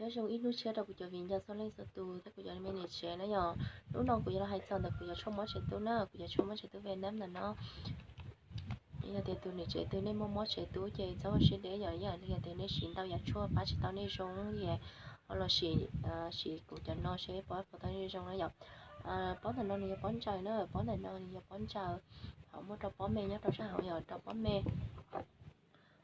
Nyob zoo ib hnub tshiab rau kuv cov viv ncaus txhua leej txhua tus thiab kuv cov me niam tsev na yom. Hnub no kuv yuav los hais txog ntawm kuv cov tshuaj mob tsev tub na, kuv cov tshuaj mob tsev tub Vietnam ntawm no. Yog tias tus niam tsev twg nej muaj mob tsev tub ces txhob ua siab deb yom, ib yam li tias nej siv ntau yam tshuaj pab tsis tau nej zoo ces ho los sim, siv kuv cov no seb puas pab tau nej zoo na yom. Pob ntawm no nws yog pob ntsaws na, pob ntawm no nws yog pob ntsaws, ho muaj rau pob me nyob rau sab hauv yom, rau pob me.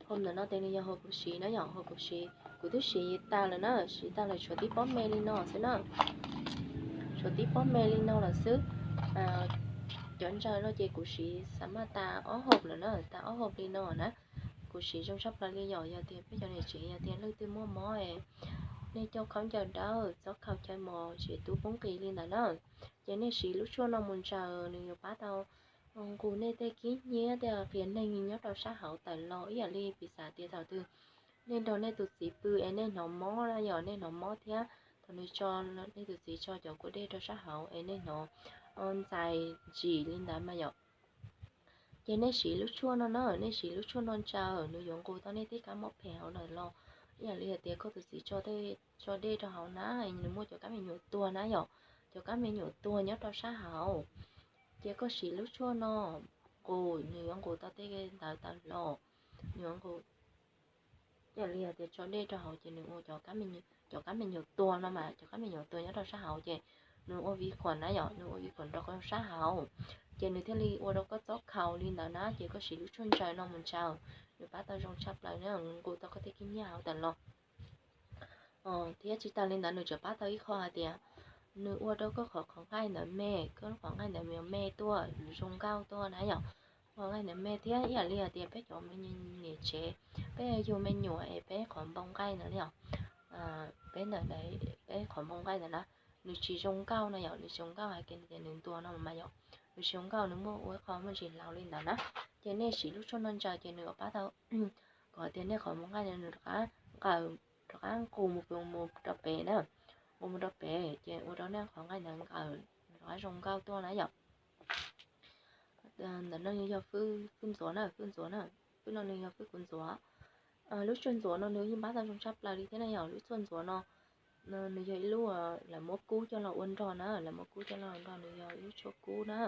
Hauv ntawm no ces nws yog hauv kuv siv na yom, hauv kuv siv, kuv twb siv tas lawm na, siv tas lawm tshuav tib pob me li no xwb na. Tshuav tib pob me li no lawm xwb. Cov ntsaws no ces kuv siv xa maj tas ob hauv lawm na, tas ob hauv li no na. Kuv siv zoo tshaj plaws li yom, yog tias peb cov niam tsev yog tias leej twg muaj mob es nej coj khaub ncaws dawb, txob khau, chaw mos, tsev tub poob qis li ntawd na, ces nej siv lub tshuaj no mus ntsaws nws yuav pab tau nqus nej tej kib hnyiab tej qias neeg nyob rau sab hauv tawm los ib yam li piv xam tias thaum twg nej nrog nej tus txiv pw es nej hnov mob na yom, nej hnov mob thiab thaum nws tso, nej tus txiv tso cov kua dej rau sab hauv es nej hnov ntxais ntsim li ntawd mas yom. Ces nej siv lub tshuaj no na, nej siv lub tshuaj no ntsaws nws yuav nqus tau nej tej kab mob phem hauv lawm los ib yam li hais tias koj tus txiv tso dej rau hauv na, nws muaj cov kab me nyuam tuag na yom, cov kab me nyuam tuag nyob rau sab hauv. Ces koj siv lub tshuaj no nqus nws yuav nqus tau tej ntawd tawm los, nws yuav nqus ib yam li hais tias tso dej rau hauv ces nws ua cov kab me nyuam tuag no mas, cov kab me nyuam tuag nyob rau sab hauv ces nws ua vi khuam na yom, nws ua vi khuam rau sab hauv ces nws thiaj li ua rau koj txob khau li ntawd na, ces koj siv lub tshuaj ntsaws no mus ntsaws, nws pab tau zoo tshaj plaws na, nqus tau koj tej kib hnyiab hauv tawm los. Thiab tsis tas li ntawd nws tseem pab tau ib qho hais tias nws ua rau koj qhov qhov nqaij ntawd me, koj lub qhov nqaij ntawd me me tuaj, zoo nkauj tuaj na yom. Qhov nqaij ntawd me thiab ib yam li hais tias peb cov niam tsev, peb yug me nyuam es peb qhov npau nqaij ntawd yom, peb ntawm peb qhov npau nqaij ntawd na, nws tsis zoo nkauj no yom, nws tsis zoo nkauj hais tias nws ntuag no mas yom, nws tsis zoo nkauj, nws muaj ua ib qho muaj ntsis laus li ntawd na. Ces nej siv lub tshuaj no ntsaws ces nws yuav pab tau kom hais tias nej qhov npau nqaij nws rov qab nqaws, rov qab nqus mus, mus rau pem na, nqus mus rau pem ces ua rau nej qhov nqaij ntawd nqaws rov qab zoo nkauj tuaj na yom. Ntawm no yog fwj ntxuav na, fwj ntxuav na, fwj no nws yog fwj kuv ntxuav. Lub tshuaj ntxuav no nws yeej pab tau zoo tshaj plaws li thiab na yom. Lub tshuaj ntxuav no nws yog ib lub lawv muab kub coj los ua nrog na, lawv muab kub coj los ua nrog, nws yog ib lub tshuaj kub na.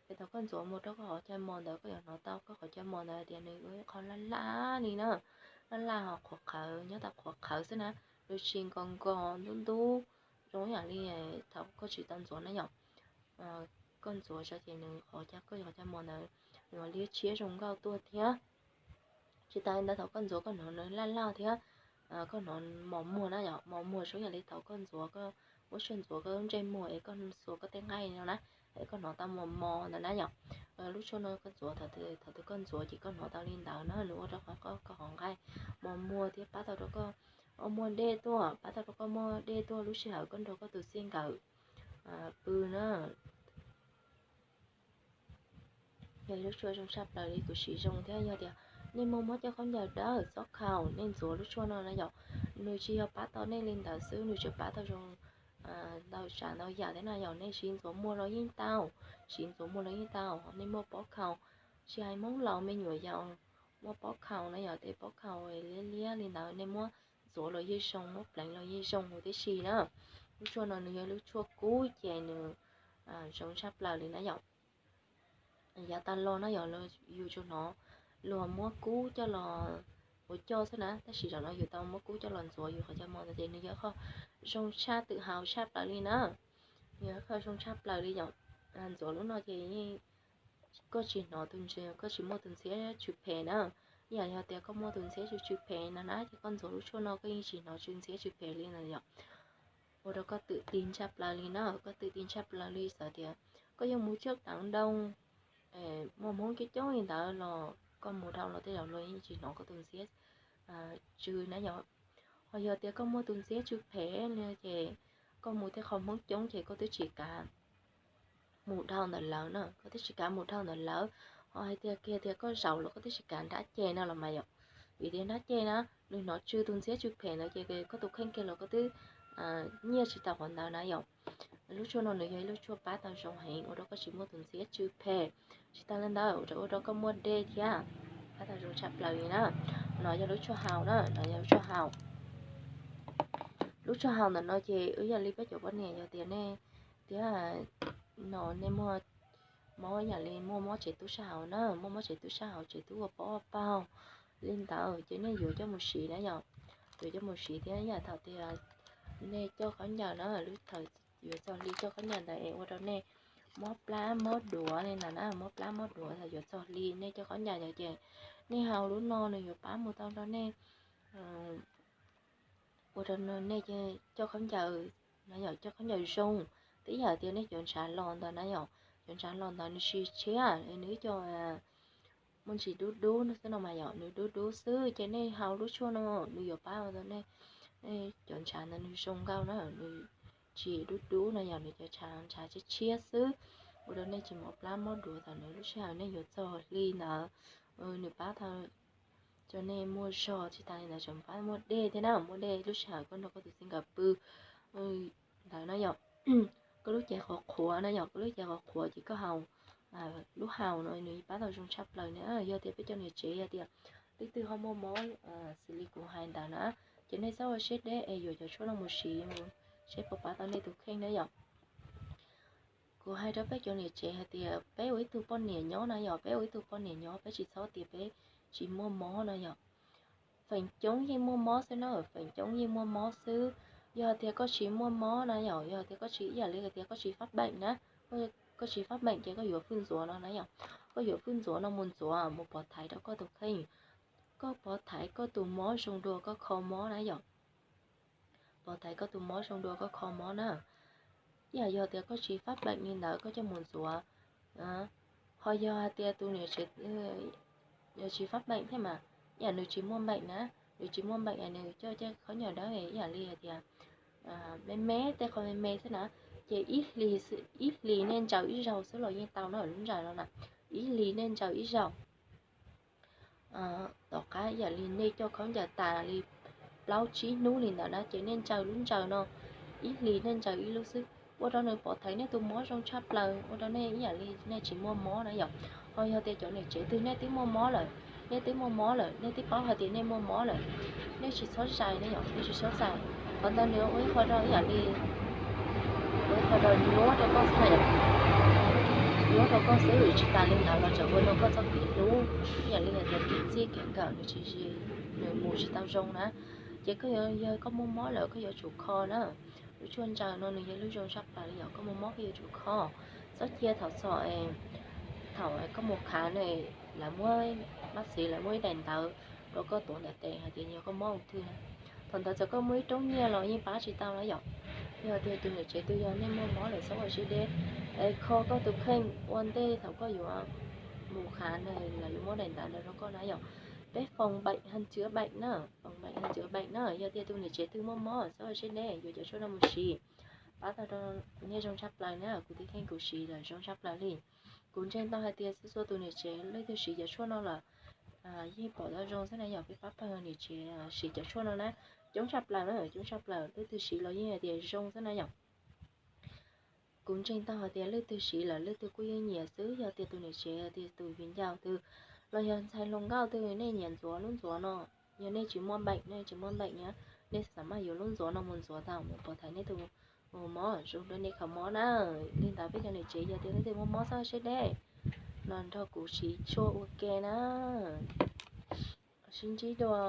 Es thaum koj ntxuav mus rau koj qhov chaw mos ntawd koj yuav hnov tau koj qhov chaw mos ntawd tias nws ua ib qho laj laj li na, laj laj ho qhuav qhawv, nyob tau qhuav qhawv xwb na, nws tsis nkos nkos ntub ntub zoo ib yam li thaum koj tsis tau ntxuav na yom. Koj ntxuav tso ces nws qhov, koj qhov chaw mos ntawd nws liab tshiab zoo nkauj tuaj thiab. Tsis tas li ntawd thaum koj ntxuav koj hnov nws laj laj thiab, koj hnov mos muag na yom, mos muag zoo ib yam li thaum koj ntxuav, koj muab tshuaj ntxuav koj lub ntsej muag es koj xuas koj tej nqaij no na, es koj hnov tau mos mos ntawd na yom. Lub tshuaj no koj ntxuav, thaum twg koj ntxuav ces koj hnov tau li ntawd na, nws ua rau koj qhov nqaij mos muag thiab pab tau rau koj muaj dej tuaj, pab tau rau koj muaj dej tuaj lub sij hawm koj nrog koj tus txij nkawm pw na. Yog lub tshuaj zoo tshaj plaws li, kuv siv zoo thiab. Yog tias nej muaj mob coj khaub ncaws dawb, txob khau, nej ntxuav lub tshuaj no na yom. Nws tsis yog pab tau nej li ntawd xwb, nws tseem pab tau zoo ntau tsav ntau yam thiab na yom. Nej siv ntxuav muag los yeej tau, siv ntxuav muag los yeej tau. Nej muaj pob khau, tsis hais Hmoob laus me nyuam yaus muaj pob khau na yom, tej pob khau liab liab li ntawd nej muab ntxuav los yeej zoo, muab pleev los yeej zoo huv tib si na. Lub tshuaj no nws yog lub tshuaj kub ces nws zoo tshaj plaws li na yom. Yav tas los no yog yus tsuas hnov luag muab kub coj los ua coj xwb na, tab sis zaum no yus tau muab kub coj los ntxuav yus qhov chaw mos ntawd ces nws yog qhov zoo tshaj, twm haus tshaj plaws li na. Nws yog qhov zoo tshaj plaws li yom. Ntxuav lub no ces koj tsis hnov tus, koj tsis muaj tus ntxhiab tsw phem na. Ib yam yog tias koj muaj tus ntxhiab tsw tsw phem no na ces koj ntxuav lub tshuaj no koj yeej tsis hnov tsw ntxhiab tsw phem li na yom. Ua rau koj twm ti tshaj plaws li na, koj twm ti tshaj plaws li, txawm tias koj yuav mus coj tav ntoo, muaj Hmoob coob coob li ntawd los koj mus dhau los tej zaum luag yeej tsis hnov koj tus ntxhiab tsw na yom. Ho yog tias koj muaj tus ntxhiab tsw phem li ces koj mus tej qhov Hmoob coob ces koj twb tsis kav mus dhau ntawm lawv na, koj twb tsis kav mus dhau ntawm lawv. Ho hais tias kiag tias koj zaum los koj twb tsis kav nrab ceg no los mas yom. Vim tias nrab ceg na nws hnov tsw tus ntxhiab tsw phem ntawd ces koj tus kheej kiag los koj twb nyiaj tsis tau qhov ntawd na yom. Lub tshuaj no nws yog ib lub tshuaj pab tau zoo heev ua rau koj tsis muaj tus ntxhiab tsw phem. Tsis tas li ntawd ua rau koj muaj dej thiab, pab tau zoo tshaj plaws li na. No yog lub tshuaj haus na, no yog lub tshuaj haus. Lub txoj hau ntawm no ces wb yam li peb cov poj niam yog tias nej thiab no nej muaj mob yam li muaj mob tsev tub sab hauv na, muaj mob tsev tub sab hauv, tsev tub ua pob ua paug li ntawd ces nej yuav coj mus siv na yom. Yuav coj mus siv thiab yam thaum tias nej coj khaub ncaws na, lub thaum yuav txog hli coj khaub ncaws ntawd es ua rau nej mob plab mob duav li ntawd na, mob plab mob duav thaum yuav txog hli nej coj khaub ncaws ntawd ces nej haus lub no nws yuav pab mus tau rau nej ua rau nej coj khaub ncaws na yom, coj khaub ncaws zoo. Twb yam tias nej cov ntshav los ntawd na yom, cov ntshav los ntawd nws tsis tshiab, nws ib co muaj ntsis dub dub xwb no mas yom, nws dub dub xwb ces nej haus lub tshuaj no nws yuav pab ua rau nej cov ntshav ntawd nws zoo nkauj na, nws tsis dub dub no yom, nws cov ntshav tshiab tshiab xwb, ua rau nej tsis mob plab mob duav thaum nws lub sij hawm nej yuav txog hli ntawd. Nws pab tau rau nej muaj zog, tsis tas li ntawd tseem pab muaj dej thiab na, muaj dej lub sij hawm koj nrog koj tus txij nkawm pw ntawd na yom. Koj lub cev qhuav qhuav na yom, koj lub cev qhuav qhuav ces koj haus lub haus no nws pab tau zoo tshaj plaws na. Yog tias peb cov niam tsev yog tias leej twg ho muaj mob xws li kuv hais ntawd na, ces nej txhob ua siab deb es yuav cov tshuaj no mus siv seb puas pab tau nej tus kheej na yom. Kuv hais rau peb cov niam tsev hais tias peb ua ib tug poj niam nyob na yom, peb ua ib tug poj niam nyob peb tsis txhob tias peb tsis muaj mob na yom. Feem coob yeej muaj mob xwb na, feem coob yeej muaj mob xwb. Yog tias koj tsis muaj mob na yom, yog tias koj tsis ib yam li tias koj tsis fab beem na, koj tsis fab beem ces koj yuav fwj ntxuav no na yom. Koj yuav fwj ntxuav no mus ntxuav mus pov thaiv rau koj tus kheej, koj pov thaiv koj tus mob zoo dua koj kho mob na yom. Pov thaiv koj tus mob zoo dua koj kho mob na. Ib yam yog tias koj tsis fab beem li ntawd koj coj mus ntxuav, ho yog hais tias tus niam tsev tsis fab beem thiab mas ib yam nws tsis muaj beem na, nws tsis muaj beem nws coj cov khaub ncaws dawb ib yam li hais tias me me tej qho me me xwb na, ces ib hlis nej ntsaws ib zaug xwb los yeej tau na lub ntsaws no na, ib hlis nej ntsaws ib zaug. Tom qab yam li nej coj khaub ncaws tas li plaub tsib hnub li ntawd na ces nej ntsaws lub ntsaws no, ib hlis nej ntsaws ib lub xwb, ua rau nws pov thaiv nej tus mob zoo tshaj plaws ua rau nej ib yam li nej tsis muaj mob na yom. Ho yog tias cov niam tsev twg nej twb muaj mob lawm, nej twb muaj mob lawm, nej twb paub hais tias nej muaj mob lawm, nej tsis txhob zais na yom, nej tsis txhob zais. Qhov ntawd nws ua ib qho rau ib yam li ua ib qho rau nyuaj rau koj xwb na yom, nyuaj rau koj xwb, tsis tas li ntawd los tseem ua rau koj txoj kev hlub ib yam li hais tias kev txij kev nkawm nws tsis, nws mus tsis tau zoo na. Ces koj yog koj muaj mob lawm koj yuav tsum kho na. Lub tshuaj ntsaws no nws yog lub zoo tshaj plaws li yom, koj muaj mob koj yuav tsum kho. Txhob cia thaum txog thaum koj mus khav ne, lawv muab, bác sĩ lawv muab ib daim ntawv rau koj tuav ntawm tes hais tias yog koj mob ung thư na. Thaum ntawd txawm koj muaj ib roob nyiaj los yeej pab tsis tau na yom. Yog tias tus niam tsev twg yog nej muaj mob lawm txhob ua siab deb, es kho koj tus kheej ua ntej thaum koj yuav mus khav ne, lawv yuav muab daim ntawv ntawd rau koj na yom. Peb phòng bệnh hơn chữa bệnh na, phòng bệnh hơn chữa bệnh na. Yog tias tus niam tsev twg muaj mob txhob ua siab deb, yuav cov tshuaj no mus siv, pab tau rau nej zoo tshaj plaws na. Kuv tus kheej kuv siv lawm zoo tshaj plaws li. Kuv ntseeg tau hais tias txhua txhua tus niam tsev leej twg siv cov tshuaj no lawm yeej pom tau zoo xwb na yom. Peb pab pawg niam tsev siv cov tshuaj no na, coob tshaj plaws na, coob tshaj plaws, leej twg siv los yeej hais tias zoo xwb na yom. Kuv ntseeg tau hais tias leej twg siv lawm leej twg kuj yeej nyiam xwb. Yog tias tus niam tsev, yog tias tus viv ncaus twg los yog ntxhais hluas nkauj twg nej nyiam ntxuav lub ntxuav no, yog nej tsis muaj bệnh, nej tsis muaj bệnh na, nej xav mas yuav lub ntxuav no mus ntxuav tau mus pov thaiv nej tus mob zoo dua nej kho mob na. Li ntawd peb cov niam tsev yog tias leej twg muaj mob txhob siab deb los nrog kuv siv tshuaj ua ke na. Sib ntsib dua.